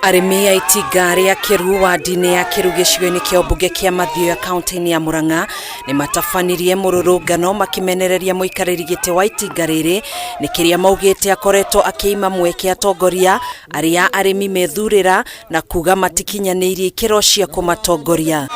Arĩmi a itinga rĩa Kĩru wadi-inĩ ya Kĩru gĩcigo-inĩ kĩa ũmbunge kĩa Mathioya kaunti-inĩ ya Murang'a nĩ matabanirie mũrũrũngano makĩmenereria mũikarĩri gĩtĩ wa itinga rĩrĩ nĩ kĩrĩa maugĩte akoretwo akĩima mweke atongoria arĩa arĩmi methurĩra na kuga matikinyanĩirie ikĩro cia kũmatongoria.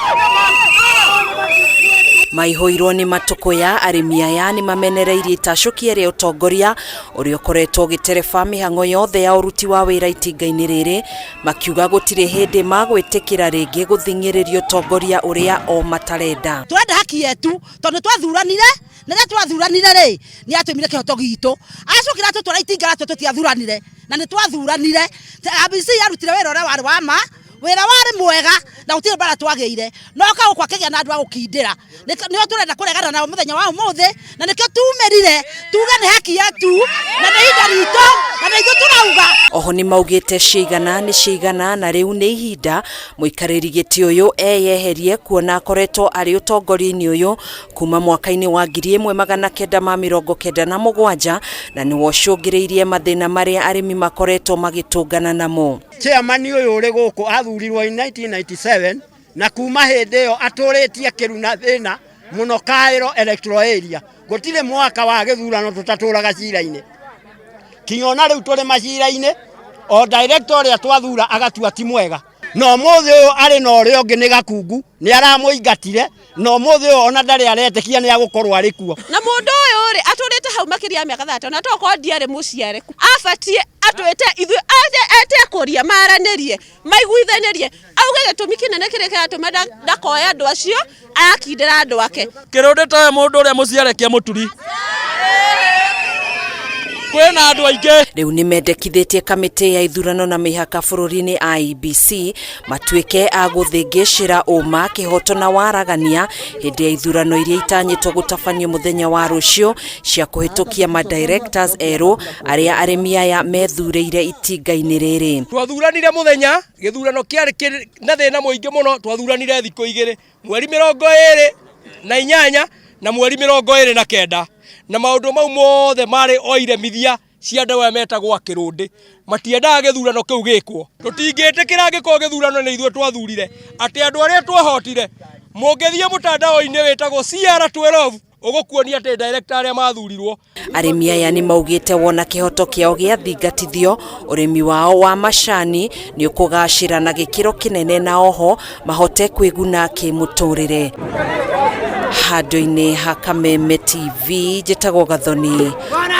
Maihũirwo nĩ matũkũya, arĩmi aya nĩ mamenereirie itacũkia rĩa ũtongoria ũrĩa ũkoretwo ũgĩtereba mĩhang'o yothe ya ũruti wa wĩra itinga-inĩ rĩrĩ, makiuga gũtirĩ hĩndĩ magwĩtĩkĩra rĩngĩ gũthing'ĩrĩrio ũtongoria ũrĩa o matarenda. Tũrenda haki yetu tondũ twathuranire na rĩrĩa twathuranire rĩ nĩ atũimire kĩhoto gitũ acokire atũtwara itinga ratũ tũtiathuranire na nĩ twathuranire ABC yarutire wĩra ũrĩa warĩ wa ma wĩra warĩ mwega na gũtirĩ mbara twagĩire no kagũkũ akĩgĩa na andũ a gũkindĩra nĩo tũrenda kũregana nao mũthenya wa ũmũthĩ na nĩkĩo tumĩrire tuge nĩ haki yetu na nĩ ihinda ritũ na nĩ ithuĩ tũrauga. Oho nĩ maugĩte ciaigana nĩ ciaigana na rĩu nĩ ihinda mũikarĩri gĩtĩ ũyũ eyeherie kuona akoretwo arĩ ũtongoria-inĩ ũyũ kuma mwaka-inĩ wa 1997 na nĩwe ũcũngĩrĩirie mathĩna marĩa arĩmi makoretwo magĩtũngana namo. Chairman ũyũ ũrĩ gũkũ athurirwo in 1997 na kuma hĩndĩ ĩyo atũrĩtie kĩru na thĩna mũno Kaĩro electoral area. Gũtirĩ mwaka wa gĩthurano tũtatũraga cira-inĩ kinya ona rĩu tũrĩ macira-inĩ, o director ũrĩa twathura agatua ti mwega na ũmũthĩ ũyũ arĩ na ũrĩa ũngĩ nĩ Gakungu nĩ aramũingatire na ũmũthĩ ũyũ ona ndarĩ aretĩkia nĩ agũkorwo arĩ kuo. Na mũndũ ũyũ rĩ atũrĩte hau makĩria ya mĩaka 30 na tokorwo ndiarĩ mũciare abatiĩ atwĩte ithuĩ ete kũria maranĩrie maiguithanĩrie auge gĩtũmi kĩnene kĩrĩa kĩratũma ndakoe andũ acio arakindĩra andũ ake. Kĩrũndĩ towe mũndũ ũrĩa mũciare kĩa mũturi kwĩna andũ aingĩ. Rĩu nĩ mendekithĩtie kamĩtĩ ya ithurano na mĩhaka bũrũri-inĩ IEBC matuĩke a gũthĩngĩcĩra ũma kĩhoto na waragania hĩndĩ ya ithurano iria itanyĩtwo gũtabanio mũthenya wa rũciũ cia kũhĩtũkia ma directors erũ arĩa arĩmi aya methurĩire itinga-inĩ rĩrĩ. Twathuranire mũthenya gĩthurano kĩarĩ na thĩna mũingĩ mũno, twathuranire thikũ igĩrĩ, mweri 28 na mweri 29, na maũndũ mau mothe marĩ o iremithia cia andũ aya metagwo a Kĩrũndĩ. Matiendaga gĩthurano kĩu gĩkwo. Tũtingĩtĩkĩra angĩkorwo gĩthurano nĩ ithuĩ twathurire atĩ andũ arĩa twahotire, mũngĩthiĩ mũtandao-inĩ wĩtagwo CR12 ũgũkuonia atĩ director arĩa mathurirwo. Arĩmi aya nĩ maugĩte wona kĩhoto kĩao gĩathingatithio, ũrĩmi wao wa macani nĩ ũkũgacĩra na gĩkĩro kĩnene na oho mahote kwĩguna kĩmũtũrĩre. Handũ-inĩ ha Kameme TV, njĩtagwo Gathoni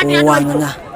Wang'ang'a.